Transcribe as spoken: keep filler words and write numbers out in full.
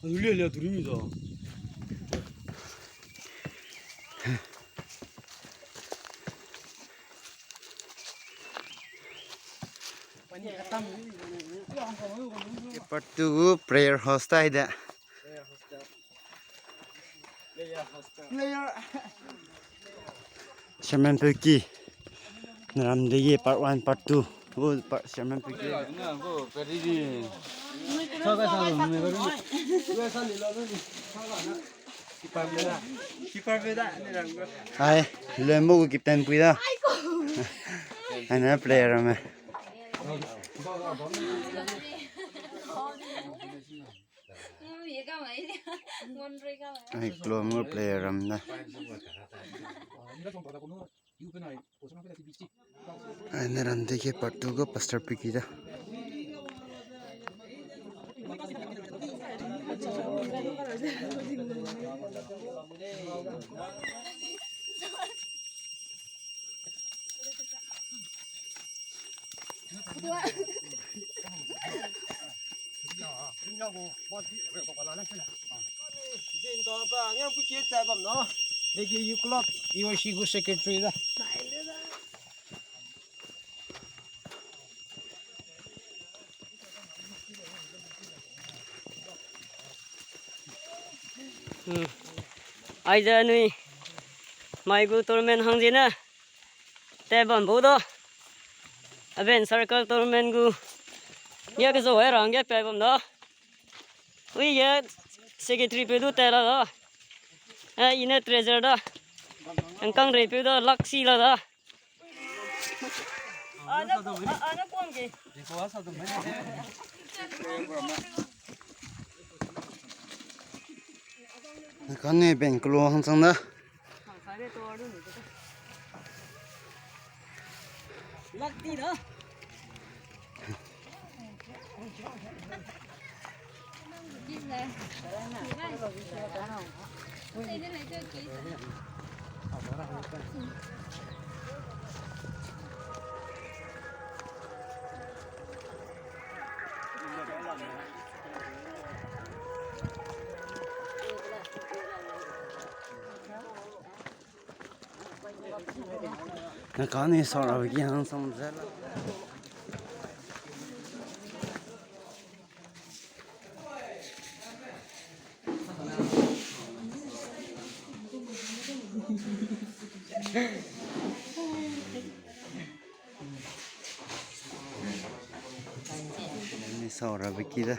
Adu le le turi mi zo. Part two gu prayer house tai de. Chairman Peki. Naram de ye part one, part two. Wo part Chairman Peki. Hai, lembo gu captain pui da. Ana player me. Ai, club mo player ram da. Ai, ne ram de ke part two ga Pastor Piki da. Youth Club, E O C gu secretary da. Hmm. Aize anui mai gu tournament hang zene te bam bau da. Aben circle tournament gu ge ke zo ai rang ge pe bam da. Ui ge secretary pe du te la da. Eh, ine treasurer da. Angkang rei pe da lak si la da. Kane bank lo hang chang da. Na kane sara ki hang sam ze la. Ni sara beki da.